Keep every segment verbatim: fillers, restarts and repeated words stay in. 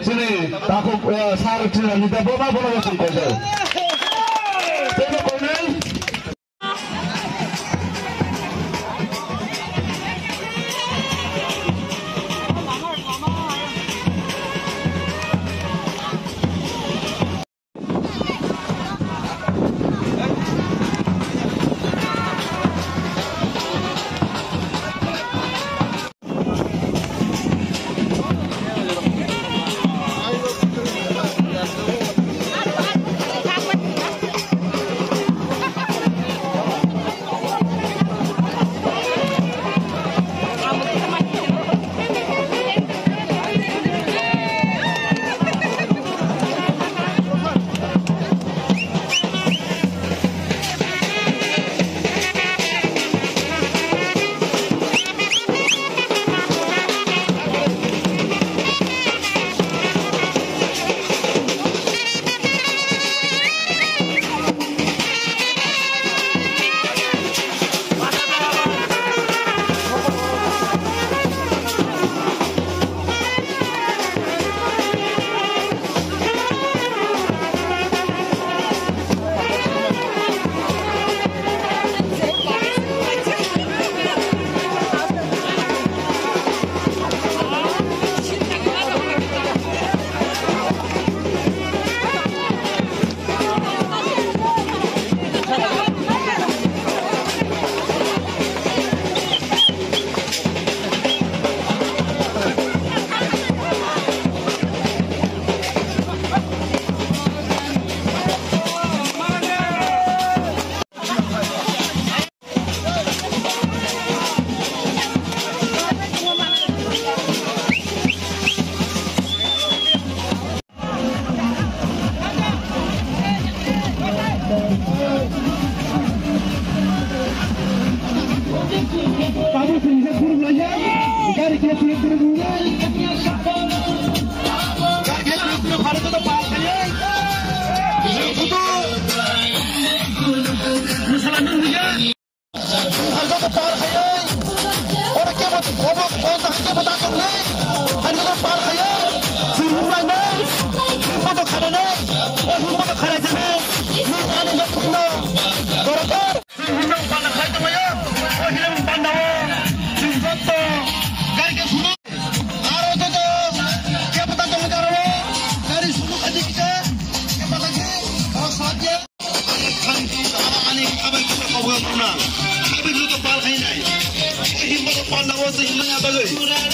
Sini takuk, eh, sar chila nita boba bola bosan koisa. Tebo konai. Oro kebo, kebo, kebo, kebo ta tong nai. Ani ko par khayo. Sing hum lai nai. Hum to khana nai. O hum to khana jane. Ni ani jotto no. Dorkar. Sing hum to khana khai to yo. O hum to khana o. Sing jotto. Gari ke suno. Aro to to. Kebo ta tong nai aro. Gari suno khadi kita. Kebo ta ke. O satya. Ani kabai kisa koboi kuna. Kabai kisa pal khai nai. O himbo to pal na o se himbo na bagai.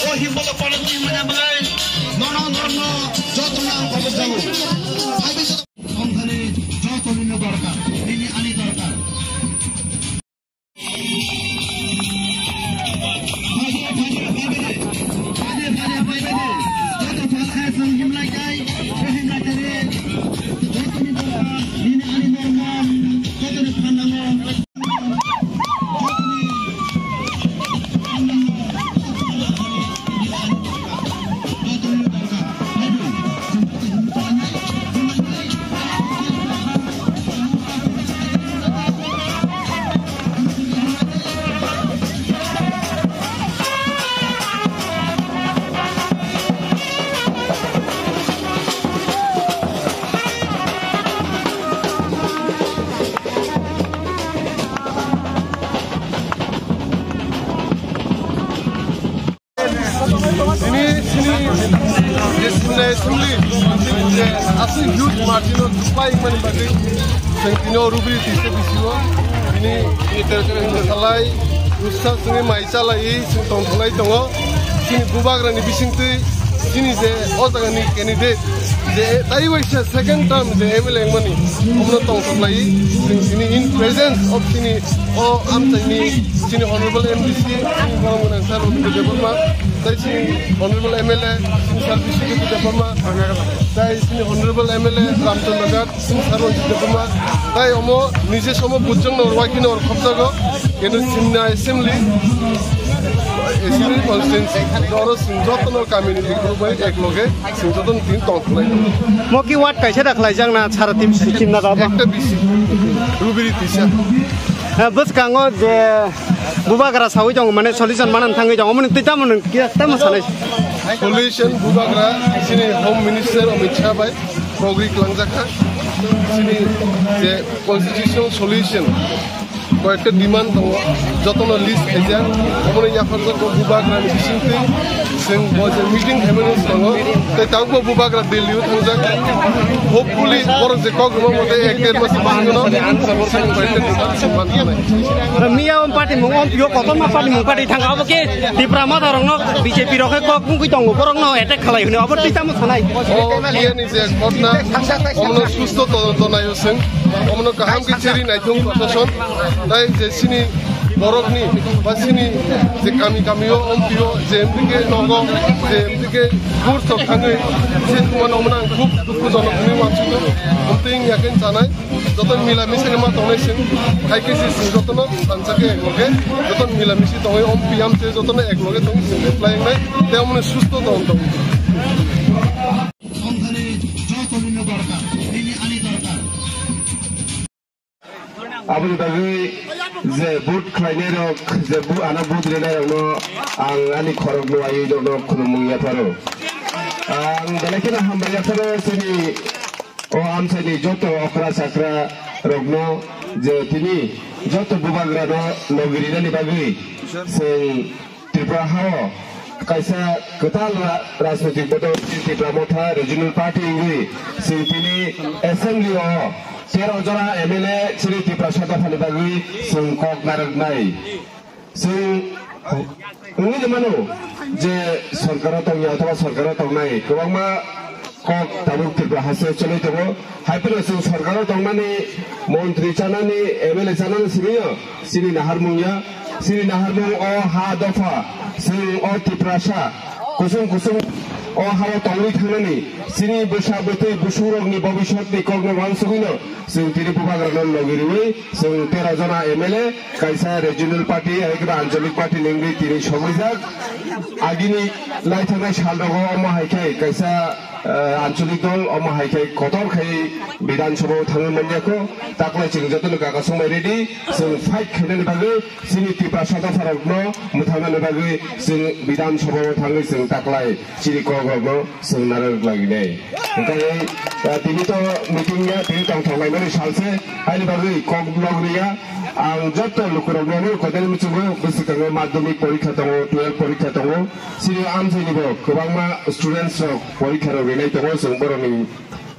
O himbo to pal na himbo na bagai. Nono nono joto na ang koboi jago. Kabai kisa songkhani joto nino dorkar. Nini ani dorkar. Tini, tini, je Simna Assembly, je asli youth march no tupai mani bagwi, chwng tini o rubri tisa bisio, tini, tini tere tere salai, ussa sini mai salai, sini tong thalai tongo, sini bubagrani bisingtwi, sini je o jagani candidate, je taiwaisa second term je M L A wngmani, omono tong thalai, sini in presence of sini o amchaini chini honorable M D C, chini borok gwnang sir Robindra Debbarma, tai chini honorable M L A, chini sir Bishnu Debbarma, tai chini honorable M L A Ramchandra Ghat, chini sir Ranjit Debbarma, tai omo nije somo bujang nor waikino or khopjago, kenu Simna Assembly, Assembly Constituency, oro chwng jotono community group bai ekloge chwng jotono tin tong khlai. Moki ward kaisa da khlaijak na sara tim Simna da ba? Ekta B C, rubiri tisa. Eh, bwskango je bubagra sawi tongo, mane solution manani thangwi tongo, omoni twi tamo nwng khe tamo sanai? Solution bubagra chini Home Minister Amit Shah bai kogri kwlangjakha. Chini je constitutional solution, koyekta demand tongo, jotono list khaijak, omono yapharjak bo bubagrani bisingtwi. Chwng bo je meeting khaimani swngo, tei tabukbo bubagra Delhi-o thangjak. Hopefully, borok je kok rwma mothe ek der mas bisingono chwng bai tei bubagra songman khanai. Miya om party mung om pio kotorma party mung party thang abo khe Tipra Motha rokno B J P rok khe kok wngwi tongo, borokno attack khalai hwnwi abo twi tamo sanai? O iyani je ghotna, omono susto todonto naio chwng, omono kaham khe cheri naithung proshashan, tai je chini borokni ba chini je kami kamio, ompio, je mdike nogo, je mdike burthok thangwi se thumano omono ang khub dukhujonok hwnwi uansukgo. Omtwing yakhe chanai, joto mila misa khe ma tongnai chwng, hai khe se chwng jotono thansa khe ekloge, joto mila misi tongwi om piyam se jotono ekloge tongwi chwng khlai wngnai, tei omono susto tong tong. Aboni bagwi je vote khlainai rok, je bu-, ano vote rinai rokno ang ani khorok nuaiwi nokno khulumung yapharo. Ang belai kheno hambai yapharo chini o amchaini joto okra chakra rokno je tini joto bubagrano logi rinani bagwi chwng Tripura hao kaisa kwtal ra-, rajnoitik bodol Tipra Motha Regional Party wngwi chwng tini assembly o tero jora M L A chini Tiprasa dophani bagwi chwng kok narwknai. Chwng wngwi mano je sorkaro tongya othoba sorkaro tongnai kwbangma kok tabuk Tripura haste cholwi tongo. Hai phano chwng sorkaro tongmani montri chanani, M L A chanani simi-o chini naharmung ya. Chini naharmung o ha dopha, chwng o Tiprasa kusung kusung o ha-o tongwi thangnani Chini bwsa bwtwi busungrokni bobiswtni kokno uansugwino chwng tini bubagrano logi rwui chwng tero jona M L A, kaisa regional party, hai khe ba anchalik party ni wngwi tini somrijak. Agini laithangnai salrogo omo hai khe kaisa, eh, anchalik dol omo hai khe kotor khai Bidhan Sabha o thangwi manya kho. Taklai chwng jotono kaka songbai ready, chwng fight khainani bagwi chini Tiprasa dopharokno mwthangnani bagwi chwng Bidhan Sabha o thangwi chwng taklai chini kokrokno chwng narwk lagwi nai. Hwnkhe, eh, tini to meeting ya, tini tongthok laimani salse, haini bagwi kok log riya. Ang joto lukurokno ano kotor muchungo bwswkango madhyamik porikha tongo, twelve porikha tongo. Chini amchaini bo kwbangma students rok porikha rok rinai tongo, chwng borokni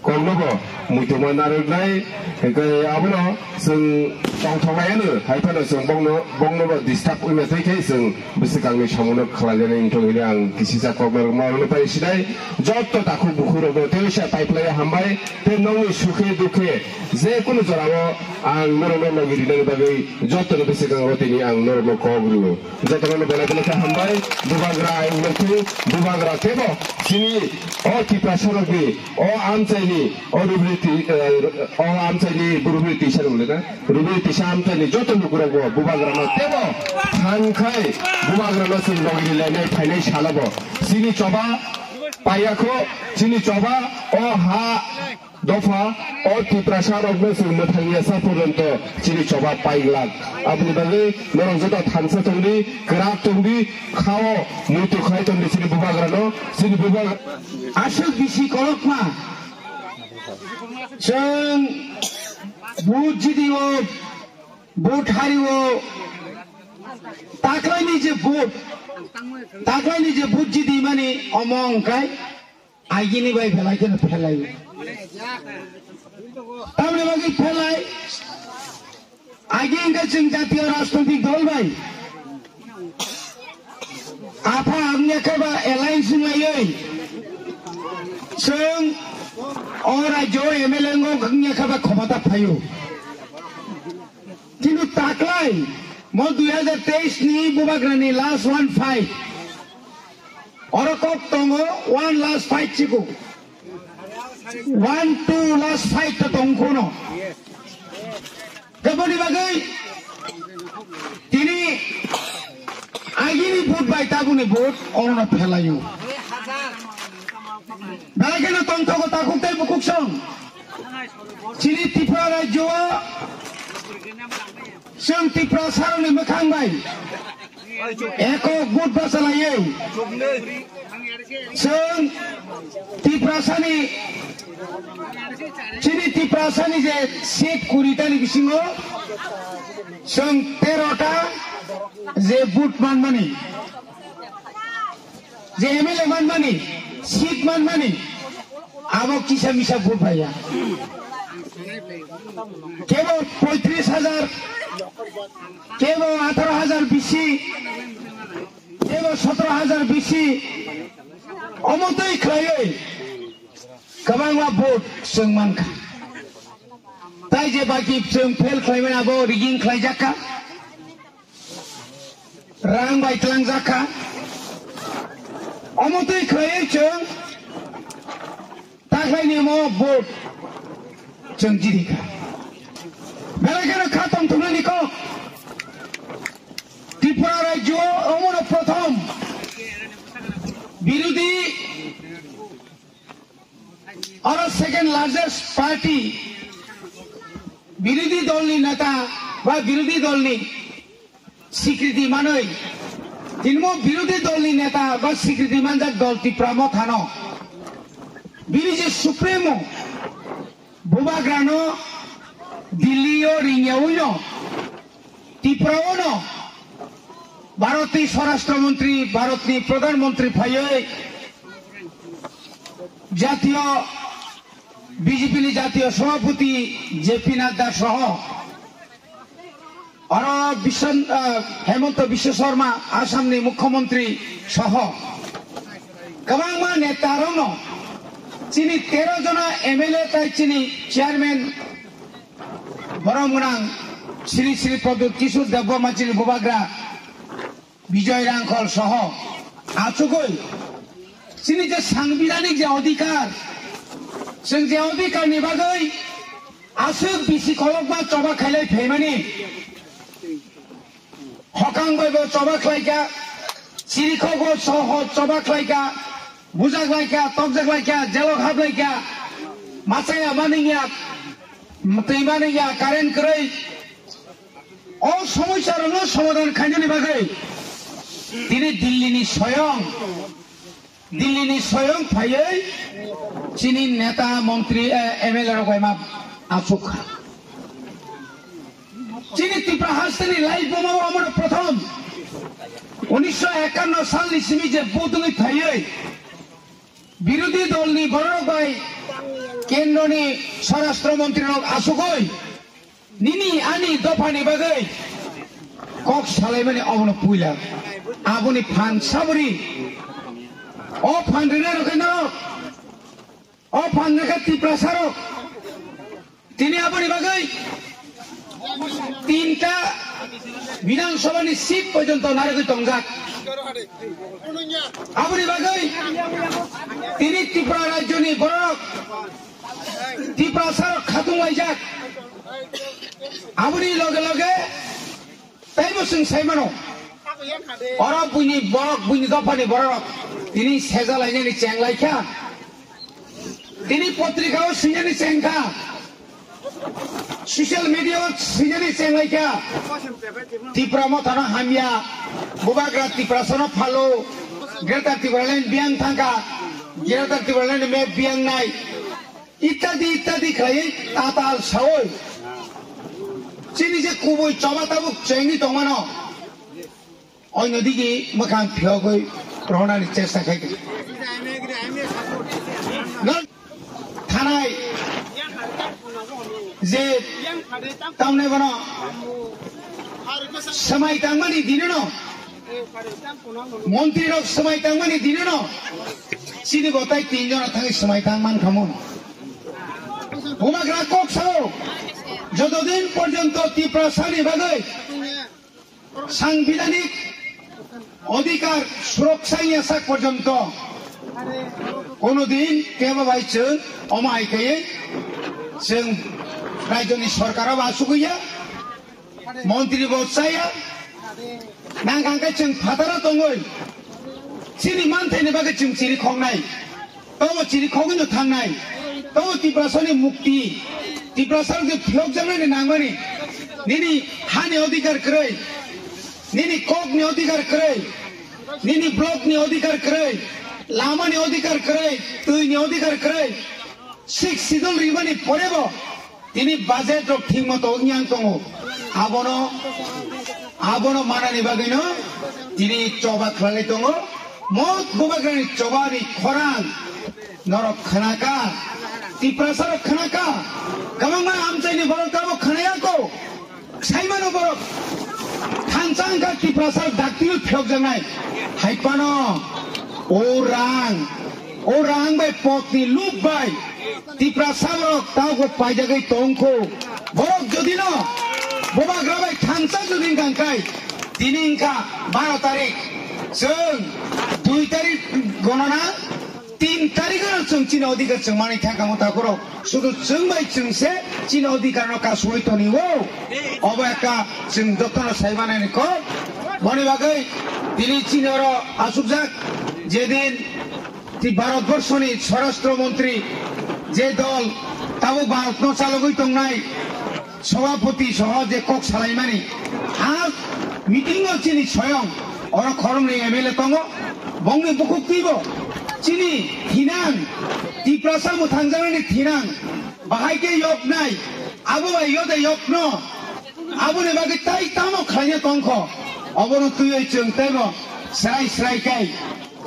kokno bo muituma narwknai, hwnkhe abono chwng tongthok lai ano, hai phano chwng bongno, bongno bo disturb wngya twi khe chwng bwswkangni samungno khlaijaknai wngthok hwnwi ang kisisa kokno rwma rwno pai sinai. Joto takhuk bukhurokno tei sa paiplaiya hambai, tei nokni sukhe dukhe je kunu jorao ang norokno logi rinani bagwi jotoni bwswkango tini ang norokno kok rwo. Jotono belai belai khe hambai, bubagra ayuk nokhu, bubagra tebo chini o Tiprasarokni, o amchaini, o rubri ti-, eh, o amchaini burubri tisa rwle na, rubri tisa amchaini joto lukurokbo bubagrano tebo thangkhai bubagrano chwng logi rilainai phainai salabo. Chini choba paiyakho, chini choba o ha dopha, o Tiprasa rokno chwng mwthangya sa porjonto chini choba paiglak. Aboni bagwi norok joto thansa tongdi, kwrak tongdi, khao muitu khai tongdi chini bubagrano, chini bubag-, aswk bisi kolokma. Chwng vote jidio, vote hario, taklaini je vote, taklaini je vote jidi mani omo wngkai. Agini bai belai kheno phelai. Tamni bagwi phelai. Agi hwnkhe chwng jatiyo rajnoitik dol bai. Apha wngya khe ba alliance wngwlaiwi. Chwng o rajyo M L A wngya khe ba khomota phaio. Kintu taklai mo dui hajar teis ni bubagrani last one fight. Oro kok tongo, one last fight chikung. One, two last fight to tong kuno. Kaboni bagwi tini agini vote bai tabuni vote orono phelaio. Belai kheno tongthogo takhuk tei bukhuk song. Chini Tripura rajyo o chwng Tiprasarokni mwkhang bai ekok vote bachalaiwi chwng Tiprasani, chini Tiprasani je seat kuri tani bisingo chwng tero ta je vote manmani, je M L A manmani, seat manmani, abo kisa misa vote bai ya. Kebo poitris hajar, kebo atharo hajar bisi, kebo sotoro hajar bisi, omo twi khlaiwi kwbangma vote chwng mankha. Tai je baki chwng fail khlaimani abo rigging khlaijak kha. Rang bai tlangjak kha. Omo twi khlaiwi chwng taklaini omo vote chwng jiri kha. Belai kheno kha tongthoknani kok. Tripura rajyo omono prothom birodhi oro second largest party, birodhi dolni neta ba birodhi dolni sikriti manwi, tinimo birodhi dolni neta ba sikriti manjak dol Tipra Mothano bini je supremo bubagrano Delhi o ringyawi no Tripura o no Bharotni Swarashtra Montri, Bharotni Pradhan Montri phaiwi jatiyo B J P ni jatiyo sabhapati J P Nadda soho oro Biswan-, ah, Hemanta Biswa Sarma, Assam ni Mukhyamantri soho kwbangma neta rokno chini tero jona M L A tai chini chairman borom gwnang Sri Sri Pradyut Kishore Debbarma chini bubagra Bijoy Rangkhol soho achugwi chini je sangbidhanik je odhikar, Chwng je odhikar ni bagwi aswk bisi kolokma choba khailai phaimani, hokang bai bo choba khlaikha, chirikhok bo soho choba khlaikha, bujak laikha, tokjak laikha, jelok hap laikha, machaya maningya, twi maningya, current kwrwi. O somosya rokno somadhan khainani bagwi tini Dilli ni soyong, Dilli ni soyong phaiwi chini neta, montri, eh, M L A rok bai ma achuk kha. Chini Tripura hasteni life bomo omono prothom unisho ekanno salni simi je budungwi phaiwi birodhi dolni bororok bai kendroni swarashtra montri rok asugwi nini ani dophani bagwi kok salaimani omono puila. Aboni phan sabri, o phan rina rokhe norok, o phan rikha Tiprasa rok. Tini aboni bagwi tinta Bidhan Sabha ni seat porjonto narigwi tongjak. Aboni bagwi tini Tripura rajyoni borok Tiprasa rok khatung laijak. Aboni loge loge teibo chwng sai mano. Oro buini borok, buini dophani borok tini seja lainani cheng laikha. Tini potrika o sinjani chengkha, social media o sinjani chenglaikha. Tipra Mothano hamya, Bubagra Tiprasano phalo, Greater Tipraland biyang thangkha, Greater Tipraland map biyang nai, ittadi ittadi khlaiwi tatal sawi chini je kubui choba tabuk chengwi tongmano. Oino digi mwkhang phiyogwi rohonani chesta khaikha. No thanai je tamne bono swmai tangmani dinino, montri rok swmai tangmani dinino, chini bo tai tin jona thangwi swmai tang man khamu. Bubagra kok sao, joto din porjonto Tiprasani bagwi Sangbidhanik odhikar suroksa ya sak porjonto kono din kebo bai chwng omo hai kaiye chwng rajyoni sorkar o ba asugwi ya, montri bo chaya, nang kang khe chwng phataro tongwi chini manthaini bagwi chwng chiri khoknai. Tobo chiri khogwino thangnai. Tobo Tiprasani mukti. Tiprasa rok je phiyokjaknani nangmani. Nini hani odhikar kwrwi. Nini kokni odhikar kwrwi. Nini blockni odhikar kwrwi. Lamani odhikar kwrwi. Twini odhikar kwrwi. Sixth Schedule rimani porebo tini budget rok thik moto wngya tongo. Abono, abono manani bagwino tini choba khlai tongo. Mot Bubagrani chobani khorang norok khnaka, Tiprasa rok khnaka, kwbangma amchaini borok tabo khnaya ko. Saimano borok thansa wngkha Tiprasa daktino phiyokjaknai. Hai phano o rang, o rang bai potni lub bai Tiprasa borok taugo paijagwi tongkho. Borok jodino Bubagra bai thansa jodi wngkha hwnkhe tini wngkha baro tarik. Chwng dui tarik gonona. Tin tarikh o chwng chini odhikar chwng manwi thangkha mo takhorok. Sudu chwng bai chwng se chini odhikar no kasui toni o. Obo ekta chwng jotono sai manani kok. Boni bagwi tini chini oro asukjak jedin ti Bharat Borshoni Swarashtra Montri je dol tabuk Bharat no chalogwi tongnai. Sabhapati soho je kok salaimani, ha meeting o chini soyong oro khoroknwi M L A tongo, bongni bukhuk twibo chini thinang, Tiprasa mwthangjaknani thinang, bahai khe yoknai, abo bai yode yokno, aboni bagwi tai tamo khlaina tongkho, obono twiwi chwng teibo srai srai kai.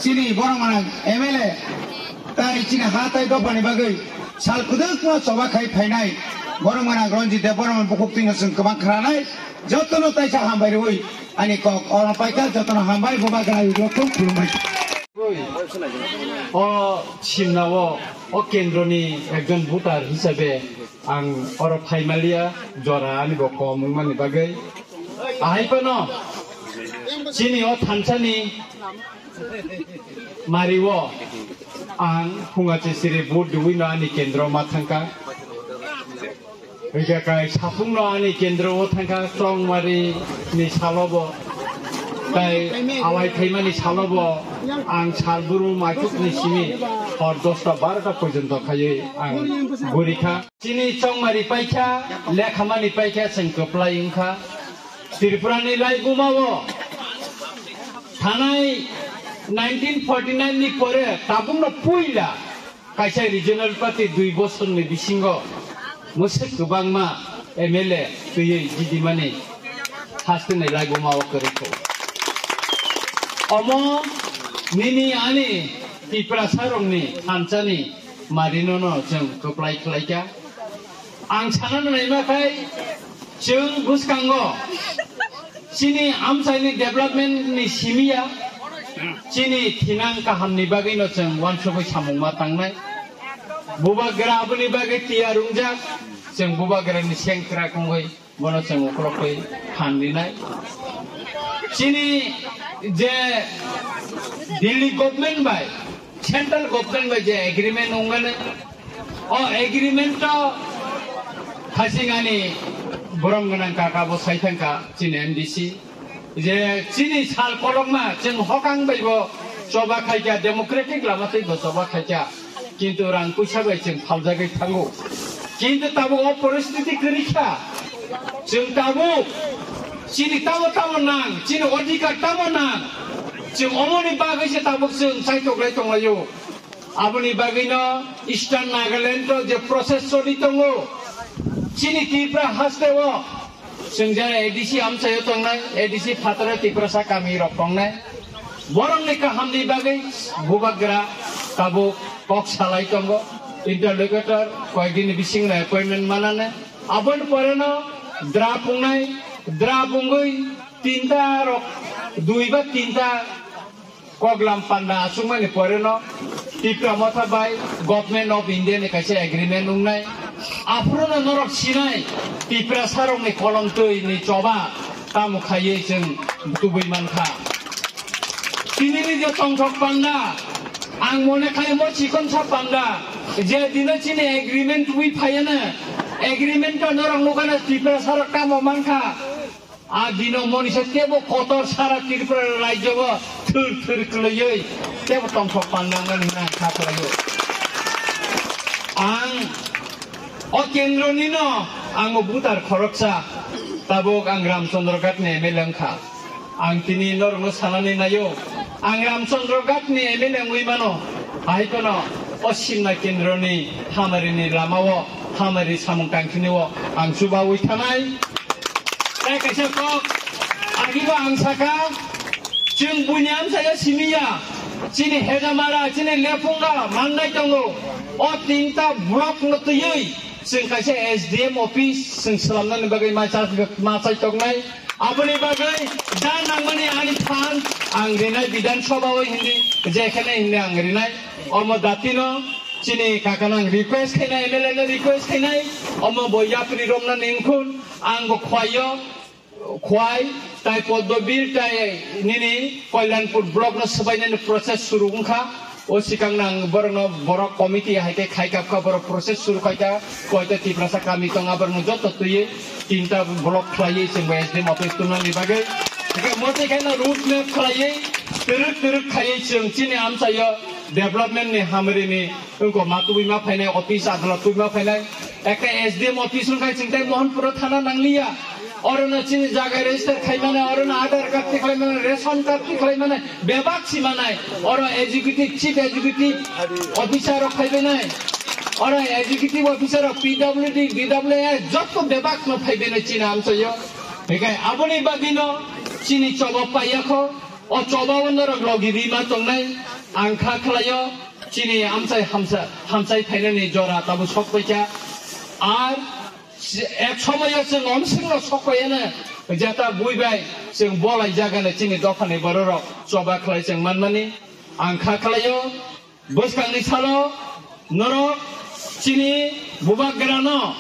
Chini borok manang M L A tai chini ha tai dophani bagwi sal kwdwkma choba khai phainai borok manang Ranjit Debbarma bukhuk twino chwng kwbang khranai. Jotono taisa hambai rwi ani kok oro paikha, jotono hambai, Bubagra khulumbai. O simna o, o kendroni ekjon voter hisabe ang oro phaimaliya, jora ani bo kom wngmani bagwi. Ahai phano chini o thansani Mari o Ang phunga chisiri vote diwi no ani kendro ma thangka. Hingke kai sapung no ani kendro o thangka Chongmari ni salo bo. Tai awai thaimani salo bo ang sal buru maichuk ni simi hor dosta barota porjonto khaiwi ang gurikha. Chini Chongmari paikha, lekhamani paikha, chwng kwplai wngkha. Tripura ni laibuma o thanai nineteen forty nine ni pore tabukno puila kaisa regional party dui bosor ni bisingo mwswk kwbangma M L A twiwi jidimani haste ni laibuma o kwrwi kho. Omo nini ani Tiprasa rokni thansa ni marino no chwng kwplai khlaikha. Ang sana naima khai chwng bwskango chini amchaini development ni simiya chini thinang kaham ni bagwi no chwng wansugwi samung ma tangnai. Bubagra aboni bagwi tiyar wngjak chwng bubagra ni sengkrak wngwi bono chwng ukhulok twi phan rinai. Chini je Delhi government bai central government bai je agreement wngmani, o agreement o khasingani borom gwnang kaka bo sai thangkha chini M D C je chini sal kolokma chwng hokang bai bo choba khaikha, democratic lama twi bo choba khaikha. Kintu rang puisa bai chwng phaljagwi thango. Kintu tabuk o poristiti kwrwi kha. Chwng tabuk chini tamo tamo nang, chini odhikar tamo nang, chwng omoni bagwi se tabuk chwng chaitok lai tonglaio. Aboni bagwino Eastern Nagaland o je process choli tongo, chini Tripura haste o, chwng jara A D C amchaio tongnai, A D C phataro Tiprasa kami rok tongnai. Borokni kahamni bagwi bubagra tabuk kok salai tongo. Interlocutor koyekdini bisingno appointment manane. Aboni poreno draft wngnai, draft wngwi tinta rok, dui ba tinta koklam panda achukmani poreno Tipra Motha bai Government of India ni kaisa agreement wngnai. Aphuru no norok sinai Tiprasa rokni kolom twi ni choba tamo khaiwi chwng tubui mankha. Tinini je tongthok panda, ang mone khai mo chikonsa panda, je dino chini agreement tubui phaiya na, agreement to norok nukha na Tiprasa rok tamo mankha. A dino monisa tebo kotor sara Tripura rajyo bo thir thir kwlaiwi tebo tongthok pandangmani hwnwi ang kha khlaio. Ang o kendro nino ang bo butar khoroksa, tabuk ang Ramchandra Ghat ni M L A wngkha. Ang tini norokno sanani naio, ang Ramchandra Ghat ni M L A wngwi mano, hai phano o Simna kendro ni hamari ni lama o hamari samung tangthini o ang chubawi thanai. Tei kaisa kok, agibo ang saka, chwng buini amchaio simi ya, chini Hejamara, chini Lephunga, Mandai tongo. O tinta block no twiwi chwng kaisa S D M office chwng swlamnani bagwi ma cha-, ma chai tongnai. Aboni bagwi da nangmani ani phan ang rinai Bidhan Sabha o hindi, jekhane hindi ang rinai. Omo datino chini kakano ang request khainai, M L A no request khainai, omo bo yapri romna ningkhun, ang bo khwaio, khwai, tai Padma Bir, tai nini Kalyanpur block no swbainani process suru wngkha. O sikang nang borokno borok committee hai khe khai kapkha, borok process suru khaikha, koita Tiprasa kami tong, aborokno joto twiwi tinta block khlaiwi chwng bai S D M office tunani bagwi. Hingkhe motwi khaino road map khlaiwi twrwk twrwk khaiwi chwng chini amchaio development ni hamrini wngkho ma tubui ma phainai, office adalat tubui ma phainai. Ekta S D M office wngkha chwng tei Mohanpuro thana nangliya. Orono chini jaga register khaimani, orono Aadhaar card tikhlaimani, ration card tikhlaimani, bebak simanai. Oro executive, chief executive officer rok khaibainai. Oro executive officer rok P W D, D W S, jotto bebak no phaibainai chini amchaio. Hikai aboni bagwino chini choba paiyakho. O choba o norok logi rima tongnai. Ang kha khlaio chini amchai hamsa, hamchai phainani jora tabuk sok paikha. Ar ek somoyo chwng omsingno sok paiyano, jeta bui bai chwng bolai jagano chini dophani bororok choba khlai chwng manmani. Ang kha khlaio, bwskangni salo norok chini bubagrano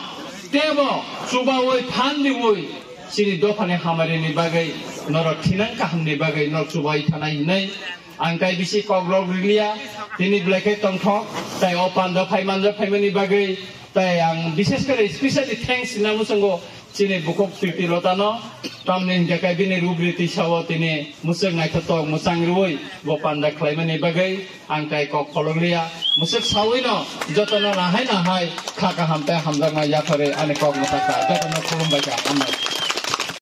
tebo chubaui phan diui chini dophani hamarini bagwi norok thinang kahamni bagwi norok chubai thanai hinwi Ang tai bisi kok rok riliya, tini belai khe tongthok, tai o panda phai manjak phaimani bagwi, tai ang bishes kore specially thanks hwnna muchungo chini bukhuk Priti Lotano, tamni hwnkhe kai bini rup riti sao tini muchuk naithotok mwchang rwui bo panda khlaimani bagwi ang tai kok kholok liya, muchuk saui no jotono nahai nahai kha kaham tei hamjakma yaphari ani kok mwthakha, jotono khulumbai kha, hambai.